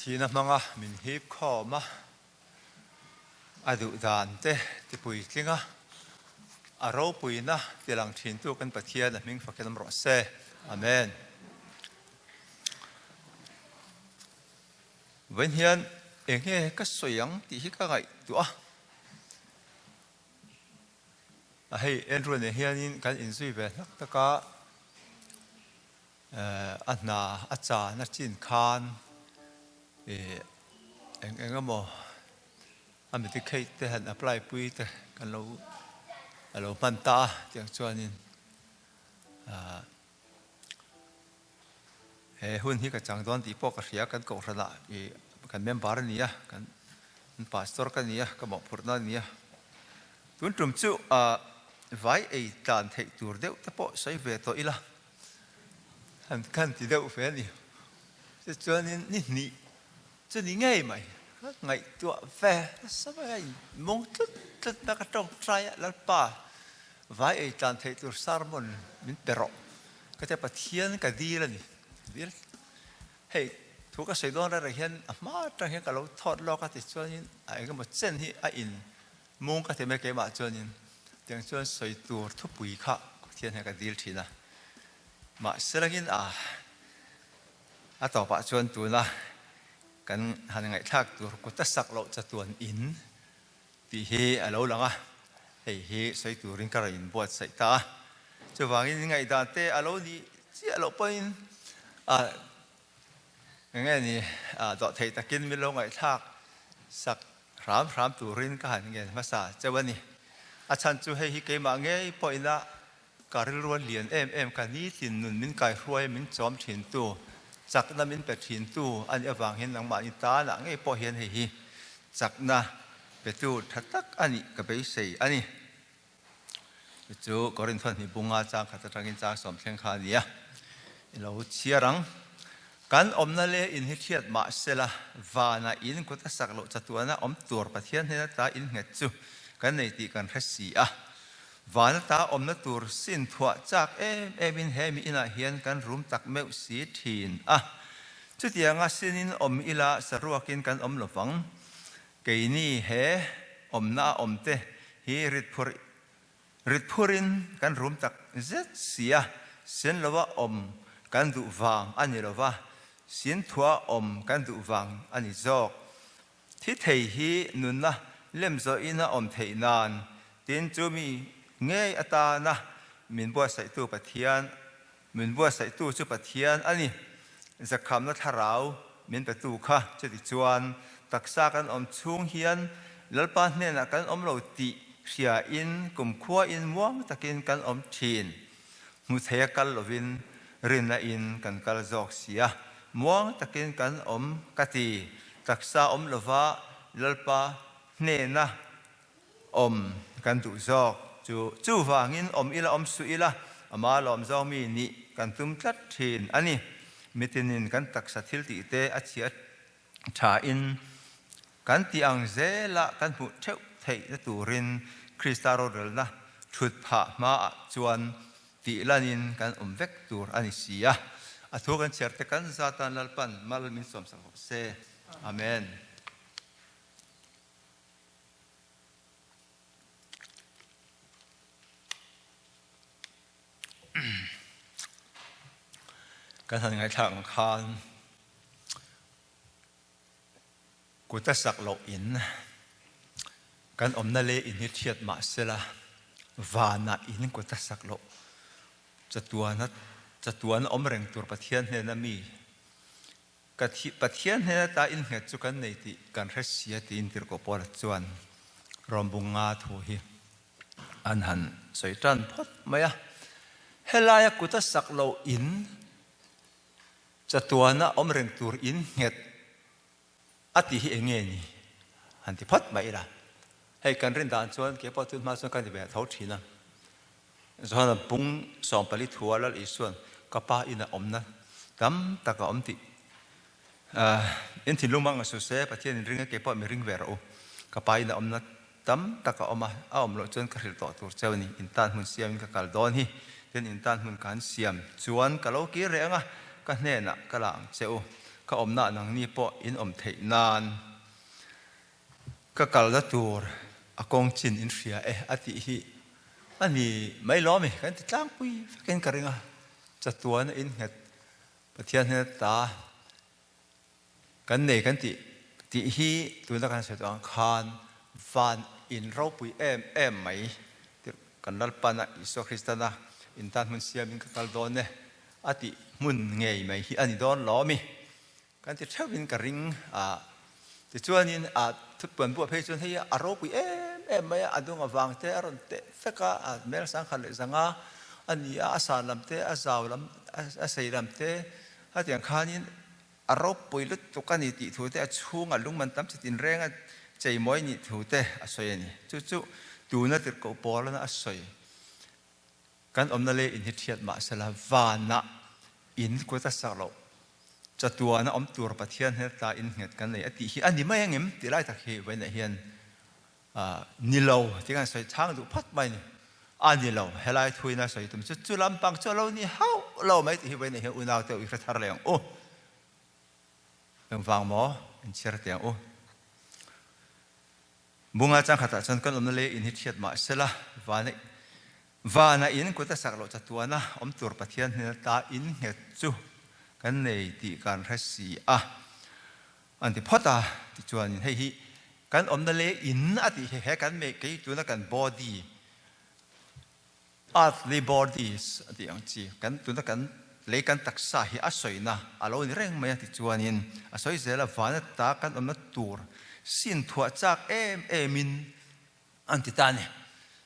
Thihna hmanga min hip khawm a, a duh dan te tipuitling a, a ropuina tilang thintu kan Pathian a hming fakin awm rawh se. Amen. Vawiin hian eng nge ka sawi ang tih hi ka ngaihtuah a. A hei Andrew nen hianin kan inzui ve hlak tak a, a hna a chan a chin khan ih eng eng emaw a medicate te han apply pui te kan lo a lo hman ta a tiang chuanin ah He hun hi ka chang dawn tih pawh ka hria, kan kohhranah i kan member a ni a, kan pastor ka ni a, ka mawhphurhna a ni a. Tun tum chu vai ei tlan theih tur deuh te pawh sawi ve tawh ila, han kan ti deuh ve a ni. Tichuanin ni hnih chu ni ngei mai, ka ngaihtuah ve nasa mai a, in mawng tlut tlut na ka tawngtai a, Lalpa vai ei tlan theih tur sermon min pe rawh. Ka tia Pathian ka dil a ni, dil hei thu ka sawi dawn reng reng hian a hma atang hian ka lo thawt lawk a tichuanin a engemaw chen hi a in mung ka ti mai keimah chuanin tiang chuan sawi tur thupui kha Pathian hian ka dil thin a, mahse langin a a tawpah chuan tuna kan han ngaihthlak tur kut a sak loh chatuan in Tih hi a lo lang a, hei hi sawi turin ka rawn inbuatsaih ta a. Chuvangin ngaihdan te a lo nih chiah loh pawhin a eng nge ni dawhtheih takin min lo ngaihthlak sak hram hram turin ka han ngen hmasa cheu a ni. A chhan chu hei hi keimah ngei pawhin a ka rilrual lian em em ka nitin nun min kaihruai min chawm thintu, chakna min pe thintu a nih avang hian nangmahni tanah ngei pawh hian hei hi chakna petu tha tak a nih ka beisei a ni. Chu chu Korinthon hnih bunga chang khat atangin chang sawm thleng kha a ni a, i lo chhiar ang. Kan awmna leh in hi hriat mah sela, vanah in kut a sak loh chatuana awm tur Pathian hnena ta in nghet chu kan nei tih kan hre si a. Van ata awmna tur sin thuah chak em em in he mi inah hian kan rum tak meuh si thin a. Chutianga sinin awm ila saruakin kan awm lo vang. Keini he awmna a awm te hi ritphur ritphurin kan rum tak zet si a, sin lova awm kan duh vang a ni lova, sin thuah awm kan duh vang a ni zawk. Thi thei hi nunna lem zawhin a awm theih nan tin chu mi ngei atana min buatsaihtu Pathian min buatsaihtu chu Pathian a ni. Zakhamna thlarau min petu kha chuti chuan taksa kan awm chhung hian Lalpa hnenah kan awm lo tih hriain kumkhuain muang takin kan awm thin. Hmu theia kal lovin rinna in kan kal zawk si a, muang takin kan awm ka ti. Taksa awm lova Lalpa hnena awm kan duh zawk chu chuvangin awm ila awm suh ila, ama lawm zawng mi nih kan tum tlat thin a ni. Mitinin kan taksa thil tih te a chhia tha in kan tih ang zela kan hmuh theuh theihna turin Krista rorelna thut phah hmaah chuan tih lanin kan awm vek tur a ni si a. A thu kan chhiar te kan zatan Lalpan mal min sawmsak rawh se. Amen. Kan han ngaihthlak ang khan kut a sak loh in kan awmna leh in hi thiat mah sela vanah in kut a sak loh chatuana chatuan awm reng tur Pathian hnena mi ka thi Pathian hnena ta in nghet chu kan nei tih kan hre sia tiin Tirhkoh Paula chuan Rawmbunga thu hi An han sawi tan phawt mai a, helaia kut a sak loh in chatuana awm reng tur in nghet a tih hi eng nge ni? Han ti phawt mai ila. Hei kan rin dan chuan kei pawh tun hma chuan ka ni ve tho thin a. Johana bung 14 thua Lal Isuan ka pa ina awmna tam tak a awm tih in thinlung mang a su se, Pathian in ring a, kei pawh mi ring ve rawh u. Ka pa ina awmna Tam tak a awm a, a awm loh chuan ka hrilh tawh tur cheu a ni. In tan hmun siamin ka kal dawn hi, tin in tan hmun ka han siam chuan ka lo kir reng a, ka hnenah ka la ang che u. ka awmna nangni pawh in awm theih nan ka kalna tur a kawng chin in hria e a tih hi a ni mai lawm i kan ti tlangpui vekin ka ring a, chatuan a innghet Pathian hnena ta Kan nei kan tih tih hi tuna kan sawi tawh ang khan van in ropui em em mai tirh kan Lalpana Isua Kristana in tan hmun siamin ka kal dawn e a tih hmun ngei mai hi a ni dawn lo mi kan ti theuhin ka ring a. Tichuanin a thutpuan buah phei chuan hei a ropui em em mai a, a dung avang te a rawn teh vek a, a hmel sangkhat leh zanga a ni a, a san lam te a zau lam a sei lam te hetiang khanin A ropui lutuk a ni tih thu te, a chhungah lungman tam chi tinreng a cheimawi nih thu te a sawi a ni. Chu chu tuna tirhkoh Paulana a sawi. Kan awmna lei in hi thiat mah sela vanah in kut a sak loh. Chatuana awm tur Pathian hmelta in nghet kan nei a tih hi a ni mai angem tih lai tak hi vawiinah hian Ni lo ti kan sawi chhang duh phawt mai ni. A ni lo, helai thuina sawi tum chu chu lampang chu a lo ni hauh lo mai tih hi vawiin hian unau te u i hre thar leh ang u. Engvang maw in chhiar teh ang u. Bunga changkhatah chuan kan awmna lei in hi thiat mah sela, vana vana in kut a sak loh chatuana awm tur Pathian hnena ta in nghet chu kan nei tih kan hre si a. An ti phawt a, tichuanin hei hi kan awmna leh in a tih hi he kan meh kei tuna kan body, earthly bodies a tih ang chi, kan tuna kan lei kan taksa hi a sawina a lo ni reng mai a tichuanin a sawi zel a, van ata kan awmna tur sin thuah chak em em in An ti ta a ni.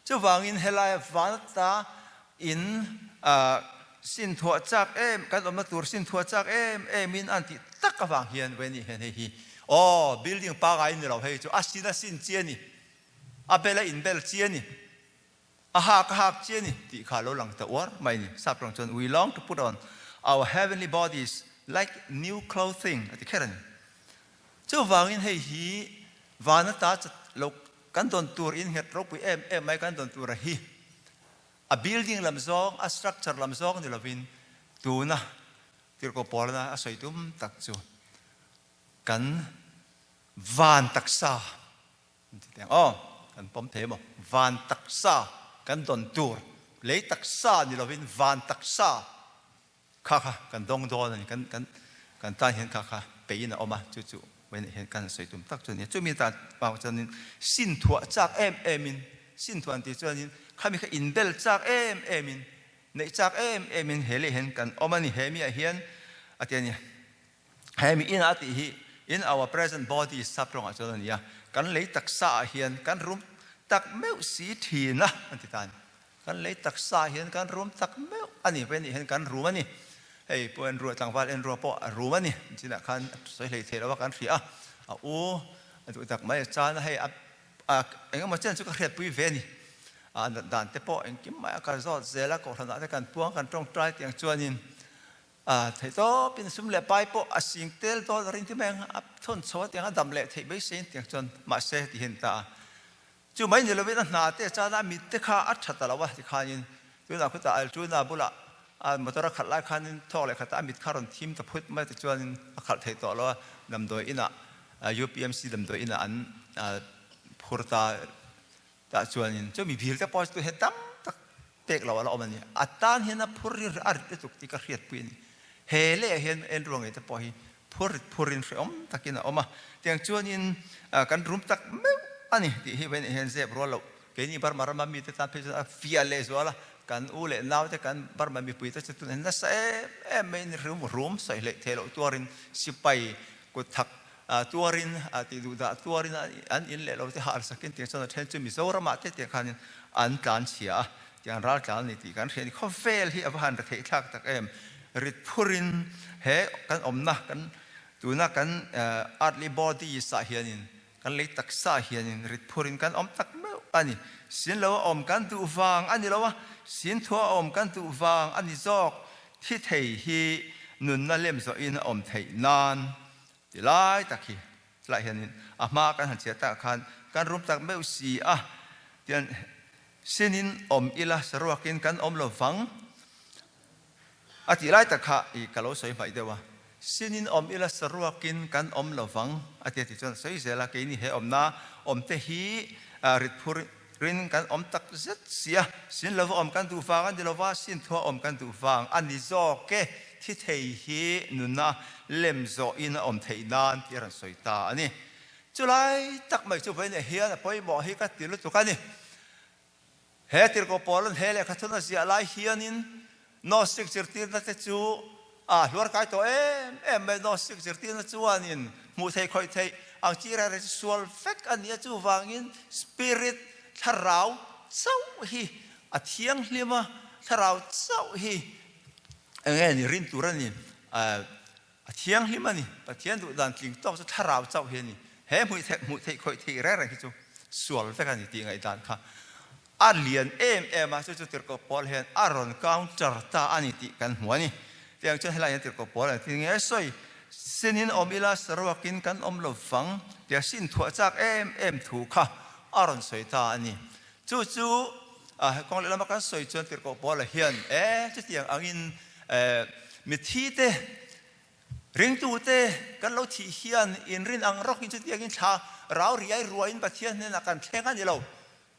Chuvangin helaia van ata in sin thuah chak em, kan awmna tur sin thuah chak em emin an tih tak avang hian Veni hian hei hi aw building pangai ni lo hei chu a sin a sin chi a ni, a bel a inbel chi a ni, a hak a hak chi a ni tih kha a lo lang ta uar mai a ni. Sap rawng chuan we long to put on our heavenly bodies like new clothing a ti kher a ni. Chuvangin hei hi van ata lo Kan dawn tur in nghet ropui em em mai kan dawn tura hi a building lam zawng, a structure lam zawng ni lovin tuna tirhkoh pawlna a sawi tum tak chu kan van taksa an ti teng aw kan pawm thei maw van taksa kan dawn tur lei taksa ni lovin van taksa Kha kha kan dawng dawn a ni, kan kan kan tan hian kha kha peiin a awm a, chu chu vawiinah hian kan sawi tum tak chu a ni. Chumi tan vang chuanin sin thuah chak em emin, sin thuah an tih chuanin khami kha inbel chak em emin, neih chak em emin he leh hian kan awm a ni. He miah hian a ti a ni. He mi inah a tih hi in our present body sap rawngah chuan a ni a, kan lei taksa ah hian kan rum tak meuh si thin a an ti ta a ni. Kan lei taksa ah hian kan rum tak meuh a ni, vei nih hian kan rum a ni. Hei pawh en rua tlangval en rua pawh a rum a ni. Chinah khan a sawi hlei thei lo a kan hria a, a u a duh tak mai a chan a hei a eng emaw chen chu ka hriatpui ve a ni. A nat dan te pawh engkim mai a kal zawt zel a, kohhranah te kan puang kan tawngtai tiang chuanin A theih tawpin sum leh pai pawh a sing tel dawn a ring ti mai ang, a thawn chho a tiang a dam leh theih beisei in tiang chuan mahse ti hian ta a. Chu mai ni lovin a hna te chana a mit te kha a tha ta lo a tikhanin tunah khutah Altruna bulah a motor a khalh lai khanin thawk leh khatah a mit kha a rawn thim ta phut mai tichuanin a khalh theih tawh lo a, damdawi inah UPMC damdawi inah an phur ta. Tah chuanin chu mi vil te pawh chu hian tam tak pek lo a la awm a ni. A tan hian a phur ri a rit lutuk tih ka hriatpui a ni. He leh hian Andrew ngei te pawh hi phur rit phurin hrehawm takin a awm a. Tiang chuanin kan rum tak meuh a ni tih hi vawiinah hian zep rual loh. Keini Burma rama mite tan phei chuan a fiah leh zual a, kan u leh nau te kan Burma mipui te chu tunah hian nasa em em maiin rum rum sawi hleih theih loh tuarin sipai kut thak Tuarin tih duh dah tuarin an in leh lo te hal sakin tiang chuan a then chu Mizoramah te tiang khanin an tlan chhia a, tiang ral tlan a ni tih kan hria a ni. Khawvel hi a va han ri theih thlak tak em? Rit phurin he kan awmna kan tuna kan earthly bodies ah hianin kan lei taksa hianin rit phurin kan awm tak meuh a ni. Sin lo a awm kan duh vang a ni lo a, sin thua a awm kan duh vang a ni zawk. Thi thei hi nunna lem zawhin a awm theih nan Ti lai tak hi tlaiah hianin a hma kan han chhiat takah khan kan rum tak meuh si a, tian sinin awm ila saruakin kan awm lo vang a tih lai tak kha i ka lo sawi hmaih deuh a. Sinin awm ila saruakin kan awm lo vang, a ti a ti chuan a sawi zel a, keini he awmna awmte hi rit phurin kan awm tak zet si a, sin lova awm kan duh vang a ni lova, sin thua awm kan duh vang a ni zawk e, thi thei hi nuna lem zawhin a awm theih nan tih a rawn sawi ta a ni. Chulai tak mai chu vawiinah hian a pawimawh hi ka ti lutuk a ni. He tirhkoh Paula'n he lehkha thun a ziah lai hianin Gnostic zirtirna te chu a hluar kai tawh em em mai. Gnostic zirtirna chuanin hmuh theih khawih theih ang chi reng reng chu sual vek a ni a, chuvangin spirit, thlarau, chauh hi a thianghlim a, thlarau chauh hi eng nge ni rin tur a ni. A thianghlim a ni. Pathian duh dan tling tawk chu thlarau chauh hi a ni. He hmuh theih hmuh theih khawih theih reng reng hi chu sual vek a ni tih ngaihdan kha a lian em em a, chu chu Tirhkoh Paul hian a rawn counter ta a ni tih kan hmu a ni. Tiang chuan helai hian Tirhkoh Paul an ti nge sawi, Sinin awm ila saruakin kan awm lo vang tia sin thuah chak em em thu kha a rawn sawi ta a ni. Chu chu kawng leh lama kan sawi chuan Tirhkoh Paula hian e chutiang angin mithi te, ringtu te kan lo thih hian inrin ang rawkin chutiangin thla rau riai ruaiin Pathian hnenah kan thleng a ni lo.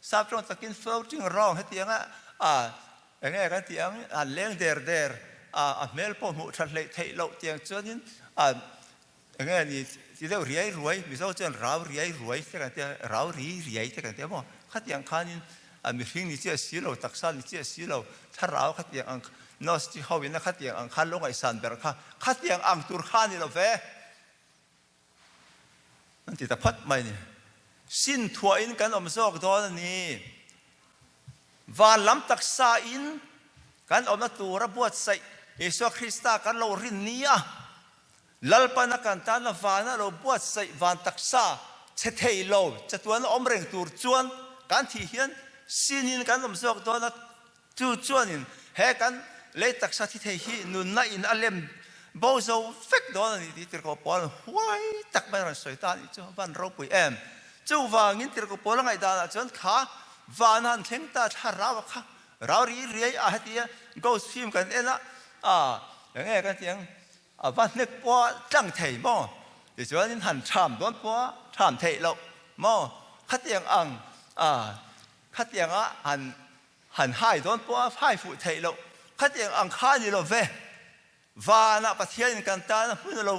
Sap tawng takin floating round hetianga a enge kan tih ang an leng der der a, a hmel pawh hmuh tha hleih theih loh tiang chuanin a Enge ni ti deuh riai ruai, Mizo chuan rau riai ruai te kan tia, rau ri riai te kan tia maw? Khatiang khanin a mihring ni chiah si lo, taksa ni chiah si lo, thlarau khatiang ang Gnostic ho in a khatiang ang khan lo ngaihsan ber kha, khatiang ang tur kha ni lo ve. An ti ta phat mai ni. Sin thuahin kan awm zawk dawn a ni. Van lam taksa in kan awmna tura buatsaih Isua Krista kan lo rin ni a. Lalpana kan tana vana lo buatsaih van taksa che thei lo chatuan awm reng tur chuan kan thih hian sinin kan awm zawk dawn a, chu chuanin he kan lei taksa thi thei hi nunna in a lem bo zo vek dawn a ni tih Tirhkoh Paula'n huai tak mai a rawn sawi ta a nih chu van ropui em. Chuvangin Tirhkoh Paula ngaihdanah chuan kha vana an thleng ta thlarau a kha rau ri riai a hetia ghost film kan en a, a enge kan tih ang A va hnek pawh tlang thei maw? Tichuan han ṭham dawn pawh ṭham theih loh maw? Khatiang ang a, khatianga han han hai dawn pawh hai fuh theih loh, khatiang ang kha ni lo ve. Vanah Pathianin kan tan hmun a lo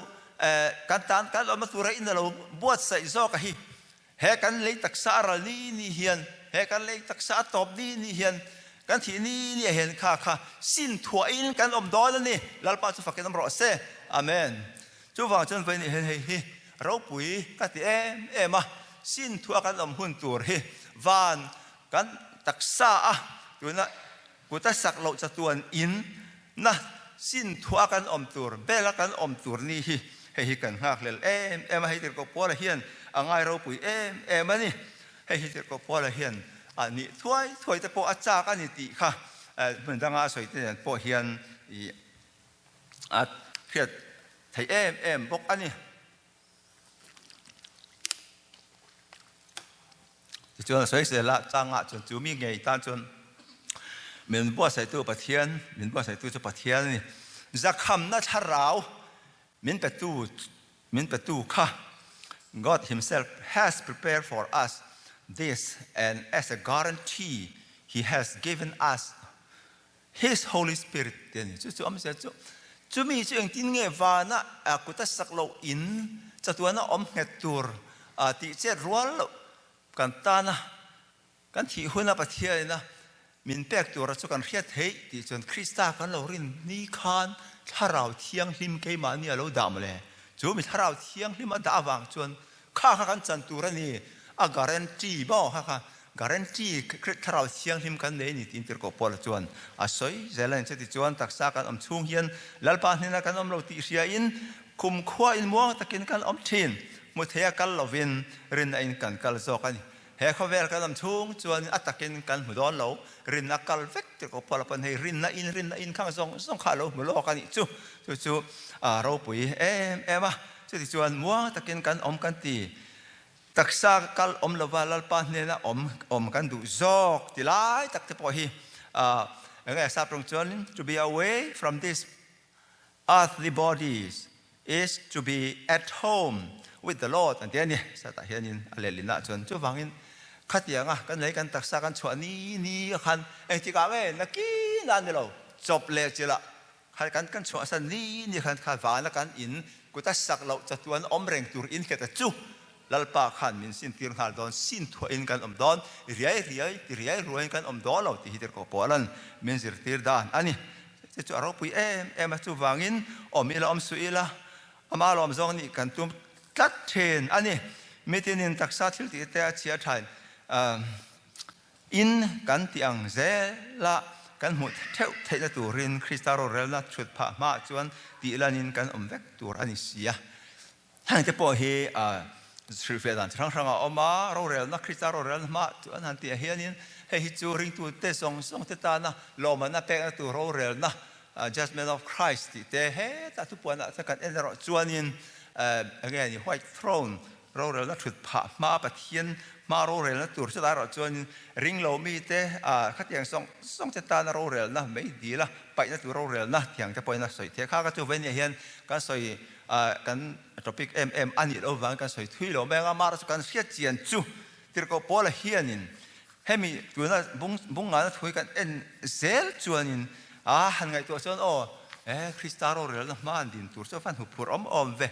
kan tan kan awmna tura in a lo buatsaih zawk a hi. He kan lei taksa a ral ni ni hian, he kan lei taksa a tawp ni ni hian, kan thih ni ni ah hian kha kha sin thuahin kan awm dawn a ni. Lalpa chu fakin awm rawh se. Amen. Chuvang chuan vawiin ah hian hei hi ropui ka ti em em a, sin thuah kan awm hun tur hi van kan taksa a tuna Kut a sak loh chatuan in na sin thuah kan awm tur, bel a kan awm tur ni hi hei hi kan nghakhlel em em a, hei Tirhkoh Paula hian a ngai ropui em em a ni. Hei hi Tirhkoh Paula hian a nih thuai thuai te pawh a chak a ni tih kha hmun danga a sawi te nen pawh hian a hriat theih em em bawk a ni. Tichuan a sawi zel a, changah chuan chu mi ngei tan chuan min buatsaihtu Pathian, min buatsaihtu chu Pathian a ni. Zakhamna thlarau min petu, min petu kha God himself has prepared for us this and as a guarantee he has given us His Holy Spirit tih a ni. Chu chu awmzia chu, chumi chu engtin nge vana kut a sak loh in chatuana awm nghet tur tih chet rual loh kan tana kan thih huna Pathianina min pek tura chu kan hriat theih tih chuan Krista kan lo rin ni khan Thlarau Thianghlim keimahni a lo dah mawle. Chu mi Thlarau Thianghlim a dah avang chuan Kha kha kan chan tur a ni, a guarantee maw kha kha guarantee Thlarau Thianghlim kan nei a ni tiin Tirhkoh Paula chuan a sawi zel a ni. Chuti chuan taksa kan awm chhung hian Lalpa hnena kan awm lo tih hriain kumkhua in muang takin kan awm thin. Hmu theia kal lovin rinna in kan kal zawk a ni. He khawvel kan awm chhung chuan a takin kan hmu dawn lo, rinna kal vek Tirhkoh Paula pawn hei rinna in rinna in khang zawng zawng kha a lo hmu lawk a nih chu. Chu chu a ropui em em a. Chutichuan muang takin kan awm kan ti. Taksa kal awm lova Lalpa hnena awm awm kan duh zawk ti lai tak te pawh hi eng nge sap rawng chuan to be away from this earthly bodies. is to be at home with the Lord an ti a ni. Satah hianin a lehlinah chuan chuvangin khatianga kan lei kan taksa kan chhuah ni ni a khan engtikah nge nakin a ni lo chawp leh chilah khan kan kan chhuahsan ni ni khan kha vana kan in kut a sak loh chatuan awm reng tur in heta chu Lalpa khan min sintir nghal dawn, sin thuahin kan awm dawn, riai riai ti riai ruaiin kan awm dawn lo tih hi tirhkoh Paula'n min zirtir dan a ni. Chu chu a ropui em em a, chuvangin awm ila awm suh ila, ama lawm zawng nih kan tum tlat thin a ni. Mitinin taksa thil tih te a chhia thain in kan tih ang zela kan hmuh theuh theihna turin Krista rorelna chhut phah hmaah chuan tih lanin kan awm vek tur a ni si a. Heng te pawh hi hrilhfiah dan chi hrang hrang a awm a, rorelna, Krista rorelna hma chu an han tih ah hianin hei hi chu ringtute zawng zawng te tana lawmmanna pekna tur rorelna, Judgement of Christ tih te hetah thupuanah te kan en erawh chuanin enge ni White Throne rorelna thut phah hma Pathian hma rorelna tur chutah erawh chuanin ringlo mite khatiang zawng zawng te tana rorelna mei dila paihna tur rorelna tiang te pawhin a sawi thei a, kha ka chu vei nia hian kan sawi Kan topic em em a nih loh vangin kan sawi thui lo mai ang a, mahra chu kan hriat chian chu Tirhkoh Paula hianin hemi tuna bung bung ngana thu hi kan en zel chuanin a han ngaihtuah chuan aw e Krista rorelna hma an din tur chu a van hmu phur awm awm ve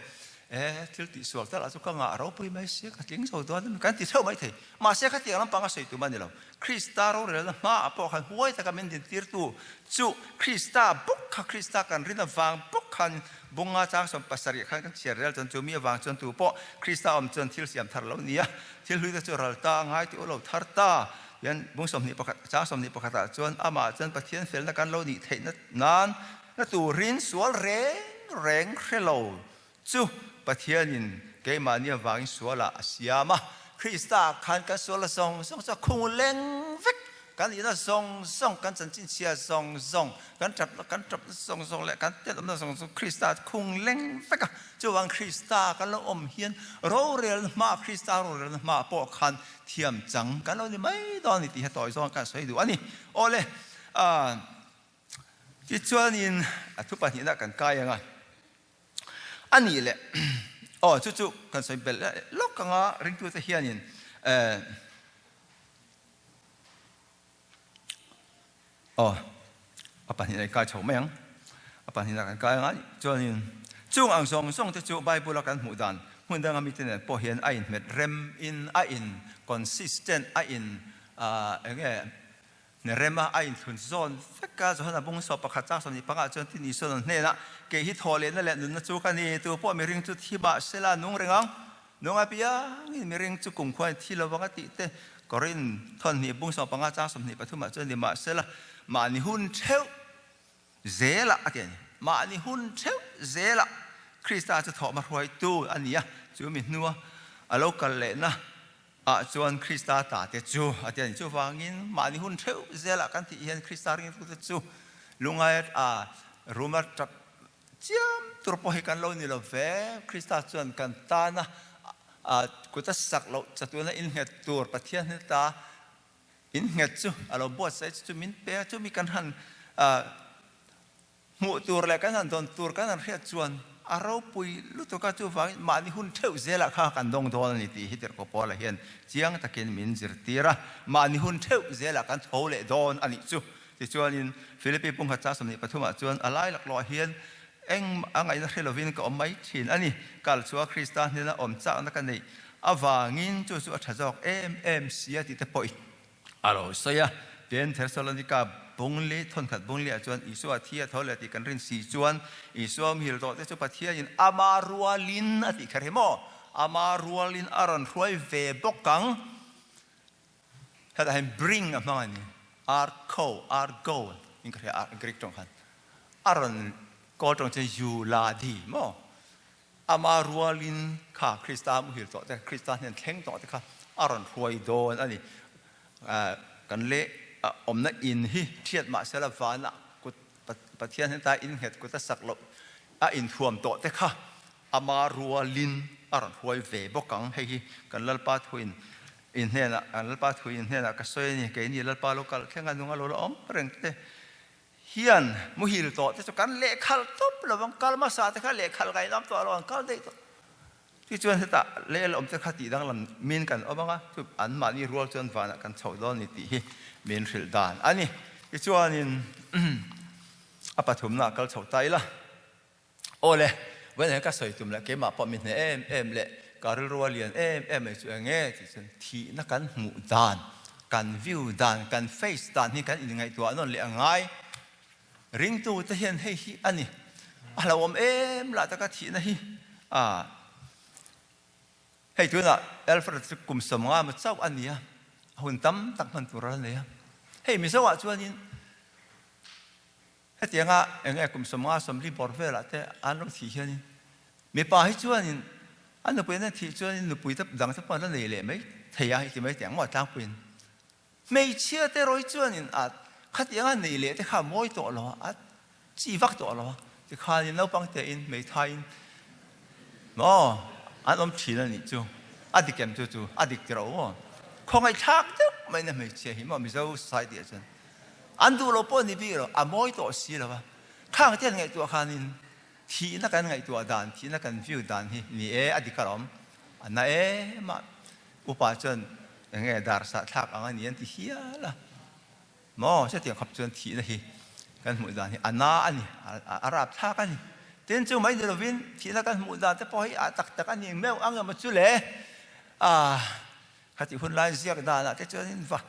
e thil tihsual tal ah chu ka ngah ropui mai sia ka tling zo dawn a kan ti theuh mai thei mahse khatiang lampang a sawi tum a ni lo Krista rorelna hmaah pawh khan huai taka min dintirtu chu Krista bawk kha, Krista kan rin avang bawk khan bunga chang 70 khan kan chhiar rel chuan chu mi avang chuan tu pawh Krista awm chuan thil siam thar lo nia, thil hlui te chu ral ta ngai tih u lo thar ta. Tian bung 21 chang 21 ah chuan amah chuan Pathian felna kan lo nih theihna nan na turin sual reng reng hre lo Chu Pathianin keimahni avangin sualah a siam a, Krista khan kan sual a zawng zawng chu a khung leng vek. Kan ina zawng zawng, kan chanchin chhia zawng zawng, kan tapna kan tapna zawng zawng leh kan tenawmna zawng zawng Krista chu khung leng vek a. Chuvang Krista kan lo awm hian rorelna hmaah, Krista rorelna hmaah pawh khan thiam chang kan lo ni mai dawn a ni tih hi a tawi zawng kan sawi duh a ni. Awle, tichuanin a thu pahnihna kan kai ang a. A nih leh, aw chu chu kan sawi belh leh lawk anga ringtute hianin eh aw a pahnihna i kai chho mai ang, a pahnihna kan kai anga chuanin chung ang zawng zawng te chu Bible a kan hmuh dan hmun danga mite nen pawh hian a inhmet rem in a in consistent a in ah enge Na rema a inthlun zawn vek a, Johana bung sawp pakhat chang 25 ah chuan tin Isuan an hnenah, Kei hi thaw lehna leh nunna chu ka ni, tu pawh miring chu thi mah sela nung reng ang, nung apiangin miring chu kumkhuain thi lovang a tih te, Korin thawnhnih bung 15 chang 23 ah chuan ni mah sela mahni hun theuh zelah a ti a ni. Mahni hun theuh zelah Krista chu thawhma hruaitu a ni a, chu mi hnua a lo kal lehna ah chuan Krista ta te chu a ti a ni. Chuvangin mahni hun theuh zelah kan tih hian Krista ringtute chu lungai a ruma tap chiam tur pawh hi kan lo ni lo ve. Krista chuan kan tana kut a sak loh chatuana innghet tur Pathian hneta innghet chu a lo buatsaih chu chu min pe a, chumi kan han Hmuh tur leh kan han dawn tur kan han hriat chuan a ropui lutuk a, chuvangin mahni hun theuh zelah kha kan dawng dawn a ni tih hi Tirhkoh Paula hian chiang takin min zirtir a, mahni hun theuh zelah kan tho leh dawn a nih chu. Tichuanin Philippi pumkhat chang 23 ah chuan a lai laklawh hian eng a ngaihna hre lovin ka awm mai thin a ni, kal chhuah Krista hnena awm chakna ka neih avangin chu chu a tha zawk em em sia tih te pawh i A lo sawi a, Tin, Thesalonika bungli, thawnkhat bungli ah chuan Isua thi a tho leh tih kan rin si chuan Isua umhil tawh te chu Pathianin ama rualin a tih kher hi maw? Ama rualin a rawn hruai ve bawk ang. Hetah hian bring a hmang a ni. Arko, argo in ka hria a Greek tawng khan. A rawn kawl tawng chuan euladi maw? Ama rualin kha Krista muhil tawh te, Krista hnen thleng tawh te kha a rawn hruai dawn a ni. Kan leh awmna in hi thiat mah sela vanah kut Pathian heta innghet kut a sak loh a inthuam tawh te kha ama rualin a rawn hruai ve bawk ang. Hei hi kan Lalpa thuin in hnenah, kan Lalpa thuin hnenah ka sawi a ni. Keini Lalpa lo kal thleng a nung a lo la awm reng te. Hian muhil tawh te chu kan lehkhalh tawp lo vang, kal hmasa te kha lehkhalh ngaihnawm tawh lo an kal daih tawh. Tichuan hetah leh la awm te kha tih danglam min kan awm ang a, chu anmahni rual chuan vanah kan chhoh dawn ni tih hi min hrilh dan a ni. Tichuanin a pathumna ah kal chho ta ila. Aw le, vawiin ka sawi tum leh keimah pawh mi hneh em em leh ka rilru a lian em em mai chu eng nge tih chuan thihna kan hmuh dan, kan view dan, kan face dan hi kan inngaihtuah nawn leh a ngai. Ringtute hian hei hi a ni, a hlauhawm em lah taka thihna hi a hei tunah Alfred chu kum 50 maw chauh a ni a, a hun tam tak hman tur a la nei a. Hei Mizo ah chuanin Hetianga eng nge kum 50 40 bawr velah te an lo thih hianin mipa hi chuanin an nupui an thih chuanin nupui te dang te pawh an la nei leh mai thei a ti mai teh ang maw tlangpuiin hmeichhia te erawh hi chuanin a khatianga nei leh te kha a mawi tawh lo a chi vak tawh lo a tikhanin naupang tein hmeithaiin Maw? An awm thin a nih chu. A dik em chu chu? A dik tirh aw. Khawngaihthlak deuh mai na hmeichhia hi maw Mizo society ah chuan an duh lo pawh ni bik lo, a mawi tawh si lo a. Khang te an ngaihtuah khanin thihna kan ngaihtuah dan, thihna kan view dan hi ni e, a dik alawm. A na em a, upa chuan eng nge dar sah thlak ang a ni an ti hial a. Maw, chutiang khawp chuan thihna hi kan hmuh dan hi a na a ni, a rap thlak a ni. Tin, chu mai ni lovin thihna kan hmuh dan te pawh hi a tak tak a ni meuh ang emaw chu le? A, khatih hun lai ziak danah te chuanin va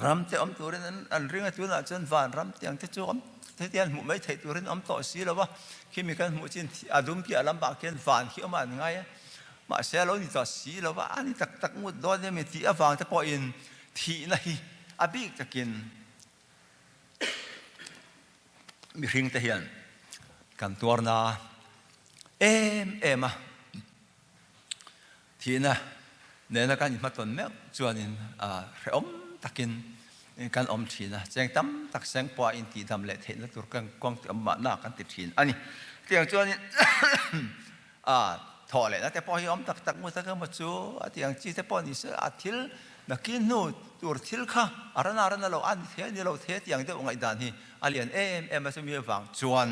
ram te awm turin an ring a, tunah chuan van ram tiang te chu awm hetiang hmuh mai theih turin awm tawh si lo va, khimi kan hmuh chin a dum piah lamah khian van khi awm a an ngai a, mahse a lo ni tawh si lo va, a ni tak tak ngut dawn emaw tih avang te pawhin Thihna hi a bik takin mihringte hian kan tuarna em em a. Thihna nena kan inhmatawn meuh chuanin hrehawm takin kan awm thin a, cheng tam tak seng pawha intihdam leh theihna tur kan kawng ti awm mahna kan ti thin a ni. Chutiang chuanin A thawh lehna te pawh hi awm tak tak ngut a emaw chu a tih ang chi te pawh ni se a thil nakin hnu tur thil kha a rana rana lo a ni thei a ni lo thei a tih ang deuh ngaihdan hi a lian em em a chumi avang chuan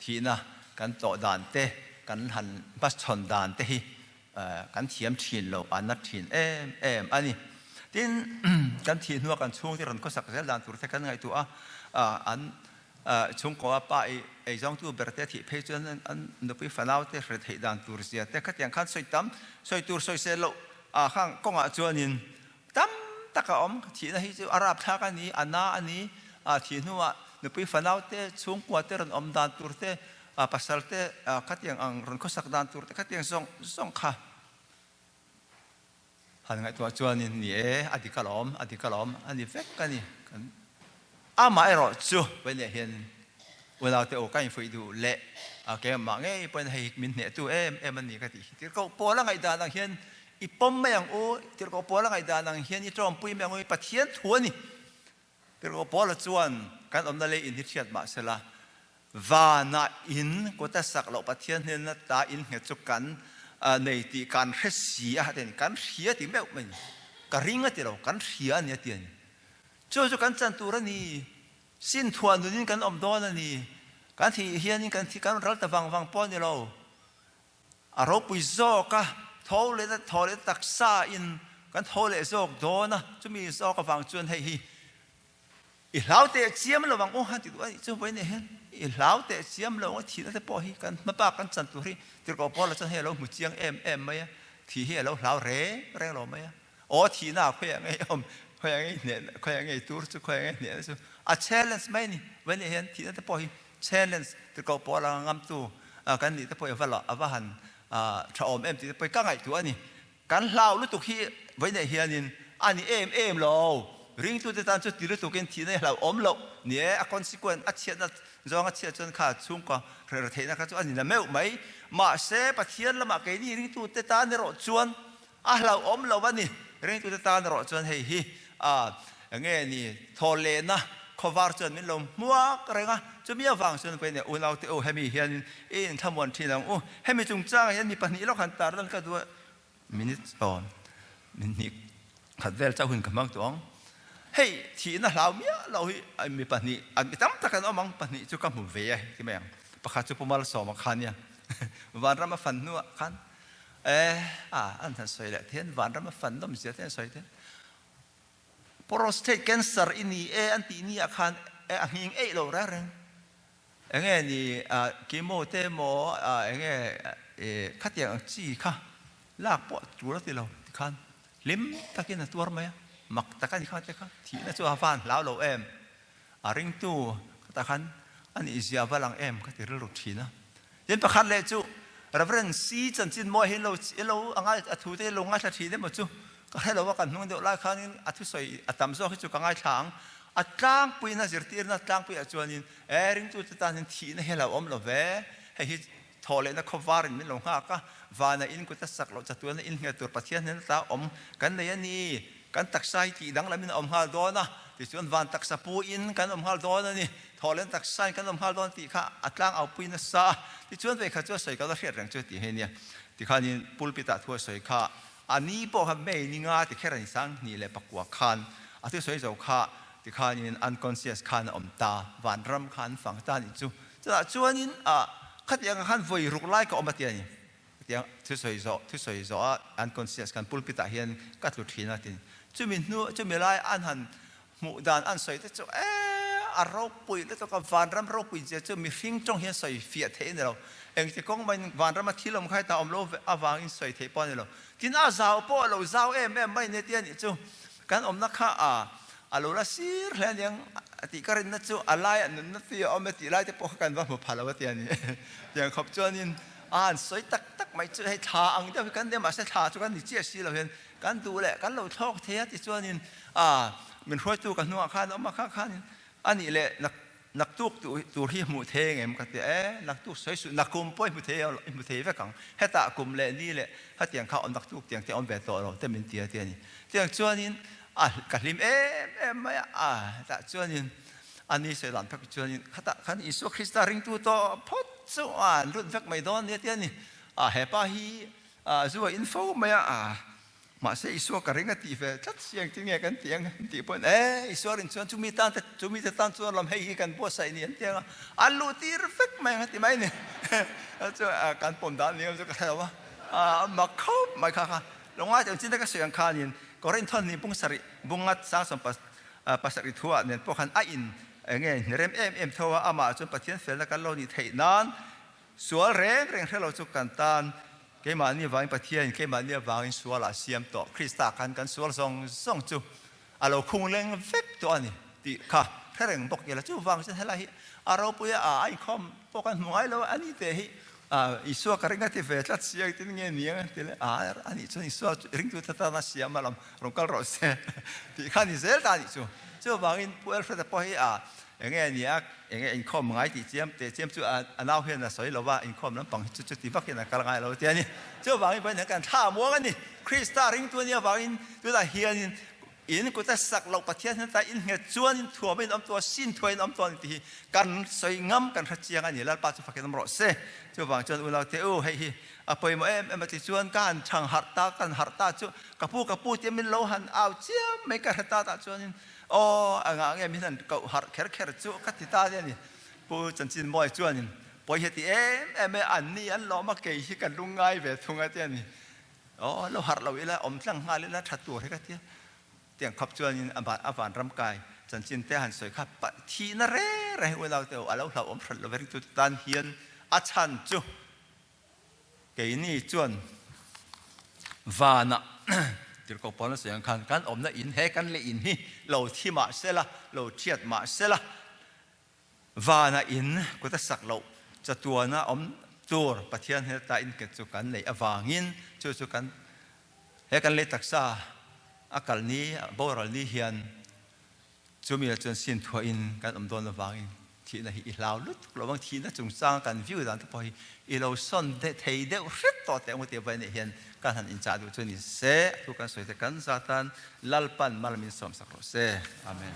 thihna kan tlawh dan te kan han hmachhawn dan te hi kan thiam thin lo a na thin em em a ni. Tin kan thih hnua kan chhungte rawn khawsak zel dan tur te kan ngaihtuah a an Chhungkaw a pa i eizawngtu ber te thih phei chuan an nupui fanau te hre theih dan tur zia te khatiang khan sawi tam, sawi tur sawi sel loh ah khang kawngah chuanin tam tak a awm. Thihna hi chu a rapthlak a ni, a na a ni, thih hnuah nupui fanau te chhungkua te rawn awm dan tur te, pasal te khatiang ang rawn khawsak dan tur te khatiang zawng zawng kha. Han ngaihtuah chuanin, Ni e, a dik alawm, a dik alawm, a ni vek a ni. Kan amah erawh chu Vawinia hian unaute aw ka infuih duh leh a keimah ngei pawhin hei min hnehtu em em a ni ka tih hi. Tirhkoh Paula ngaihdan ang hian i pawm mai ang u, Tirhkoh Paula ngaihdan ang hian i tawmpui mai ang u, Pathian thu a ni. Tirhkoh Paula chuan kan awmna lei in hi hriat mah sela, Vanah in kut a sak loh Pathian hnena ta in nghet chu kan nei tih kan hre si a ti a ni. Kan hria ti meuh mai a ni. Ka ring a ti lo, kan hria a ni a ti a ni. Chu chu kan chan tur a ni. Sin thuah nunin kan awm dawn a ni. Kan thih hianin kan thi kan ral ta vang vang pawh a ni lo. A ropui zawk a, tho leh tho leh taksa in kan tho leh zawk dawn a, chumi zawk avang chuan hei hi i hlau teh chiam lo ang u han ti duh a nih chu vawiin ah hian i hlau teh chiam lo ang thihna te pawh hi kan hmabak kan chan tur hi Tirhkoh Paula chuan hei a lo hmu chiang em em mai a, thih hi a lo hlau reng reng lo mai a. Aw thihna ah khawiah ngei awm, khawiah ngei hneh, khawiah ngei tur chu, khawiah ngei hnehna chu a challenge mai a ni. Vawiin ah hian thihna te pawh hi challenge tirhkoh pawl anga ngamtu kan nih te pawh i va a va han tha awm em tih te pawh hi ka ngaihtuah a ni. Kan hlau lutuk hi vawiin ah hianin a ni em em lo. Ringtute tan chu ti lutukin thihna hi hlauhawm loh ni e, a consequence a chhiatna zawng a chhiat chuan kha chhungkaw reh theihna kha chu a ni la meuh mai. Mahse Pathian lamah keini ringtute tan erawh chuan A hlauhawm lo a ni. Ringtute tan erawh chuan hei hi a nge ni thaw lehna khawvar chuan min lo hmuak reng a. Chumi avang chuan ka ineh unaute u hemi hianin i inthlamuan thin ang u. Hemi chungchangah hian mi pahnih lawk han tar lan ka duh a, minute aw minute khat vel chauh hun ka hmang tawh ang. Hei thihna hlau miah lo hi mi pahnih, mi tam tak an awm ang, pahnih chu ka hmu ve a ti mai ang. Pakhat chu Pu Malsawma kha nia. Vanram a fan hnuah khan e a an han sawi leh thian vanram a fan nawm zia te an sawi thian. Prostate cancer i ni e an tih ni ah khan e a nghing eih lo reng reng. Enge ni chemo te emaw enge khatiang ang chi kha lak pawh tur a ti lo tikhan hlim takin a tuar mai a, mak tak a ni kha te kha thihna chu a van hlau lo em, a ringtu khatah khan a nih zia va lang em ka ti rilru thin a. Tin pakhat leh chu Reverend C chanchin mawi hi lo lo a ngai a thu te lo ngaithla thin emaw chu ka hre lo a, kan hnung deuh lai khanin a thusawi a tam zawk hi chu ka ngaithla ang. A tlangpuiin a zirtirna tlangpuiah chuanin E ringtute tan hian thihna hi a lo awm lo ve, hei hi thawhlehna khawvarin min lo nghak a, vana in kut a sak loh chatuana in nghet tur Pathian hnen ata awm kan nei a ni, kan taksa hi tih danglamin a awm nghal dawn a, tichuan van taksa pu in kan awm nghal dawn a ni, thawhlehna taksa in kan awm nghal dawn tih kha a tlang au pui nasa a, tichuan vei kha chu a sawi ka la hriat reng chu tih hei nia, tikhanin pulpit ah thu a sawi kha A ni pawh kha May ni nga ti kher a ni 2009 khan a thusawi zo kha tikhanin unconscious khan a awm ta, vanram kha an fang ta nih chu. Chutah chuanin ah khatiang ah khan vawi ruk lai ka awm a ti a ni. Khatiang thusawi zawh thusawi zawh a unconscious khan pulpit ah hian ka tlu thin a ti. Chumi hnu chumi lai an han Hmuh dan an sawi te chu ee a ropui lutuk a, vanram ropui zia chu mihring tawng hian sawi fiah theih a ni lo. Engti kawng mahin vanrama thil awm kha hetah awm lo avangin sawi theih pawh a ni lo. Tin a zau pawh a lo zau em em mai nia tia nih chu kan awmna kha a a lo la sir hle aniang a tih ka rinna chu a laiah nunna tui a awm e tih lai te pawh kha kan va hmu pha lo a tia ni. Tiang khawp chuanin a han sawi tak tak mai chu hei thla ang deuh hi kan nia mahse thla chu kan ni chiah si lo hian Kan duh leh kan lo thlawk thei a tichuanin a min hruaitu ka hnungah khan a awm a kha khanin a nih leh nak naktuk tur hi hmuh thei ang em ka ti a, e naktuk sawi suh nakum pawh i hmu thei i hmu thei vek ang hetah kum leh ni leh hetiang kha awm naktuk tiang te awm ve tawh lo te min ti a ti a ni. Tiang chuanin a ka hlim em em mai a, a hetah chuanin a ni sawi dan phek chuanin khatah khan Isua Krista ringtu tawh phawt chu a an lut vek mai dawn nia ti a ni. A hepa hi A zu a in fo mai a, a mahse Isua ka ring a tih ve tlat si engtin nge kan tih ang an tih pawhin e Isua rin chuan chumi tan te chumi te tan chuan lam hei hi kan buatsaih ni an ti ang a, a luh tir vek mai ang a ti mai a ni. Chu kan pawm dan ni chu ka hre lo a, a mak khawp mai kha kha lo ngai teh chin te ka sawi ang khanin Korinth thawhni bung sarih bunga sang 17 thuah nen pawh khan a in enge hnerem em em tho a, amah chuan Pathian felna kan lo nih theih nan Sual reng reng hre lo chu kan tan keimahni avangin Pathianin keimahni avangin sualah a siam tawh. Krista khan kan sual zawng zawng chu a lo khung leng vek tawh a ni tih kha hre reng bawk ila. Chuvang chuan helai hi a ropui a, a inkhawm pawh kan hmu ngai lo a, ani teh hi Isua ka ring a ti ve tlat si a, engtin nge ni ang ti le, a anih chuan Isua chu ringtute tan a siam a lam rawn kal rawh se tih kha a ni zel ta a nih chu. Chuvangin Pu Alfred-a pawh hi a Enge ni a, enge inkhawm ngai tih chiam teh chiam chu a nau hian a sawi lo va, inkhawm lampang hi chu chuti vakin a kal ngai lo tia ni. Chuvangin vawiin hian kan thla a muang a ni. Krista ringtu a nih avangin tunah hianin in kut a sak loh Pathian hian tlai in nghet chuanin thuamin awm tawh a, sin thuain awm tawh a ni tih hi kan sawi ngam kan hre chiang a ni. Lalpa chu fakin awm rawh se. Chuvang chuan unau te u, hei hi a pawimawh em em a ti chuan ka han chhang harh ta, kan harh ta chu ka pu ka pu tia min lo han au chiam mai ka hre ta tah chuanin Aw, a ngah nge min han koh harh kher kher chu ka ti ta nia ni. Pu Chanchinmawi chuanin pawi hi a ti em em e, an ni an lawm a, kei hi ka lungngai ve thung a ti a ni. Aw, lo harh lo ila, awm tlang nghal ila tha tur hi ka ti a. Tiang khawp chuanin a van a vanram kai chanchin te han sawi kha thihna reng reng hi unau te a lo hlauhawm hran lo ve ringtu tan hian a chhan chu Keini chuan vanah tirhkoh pawn a sawi ang khan kan awmna in he kan leh in hi lo thi mah sela, lo thiat mah sela, vanah in kut a sak loh chatuana awm tur Pathian hel ta in nghet chu kan neih avangin chu chu kan he kan lei taksa a kal ni a boral ni hian Chumi ah chuan sin thuahin kan awm dawn avangin thihna hi i hlau lutuk lo vang, thihna chungchang kan view dan te pawh hi i lo sawn thei deuh hret tawh teh ang u tih vawiin ah hian kan han inchah duh chu ni se, a thu kan sawi te kan zatan Lalpan mal min sawmsak rawh se. Amen.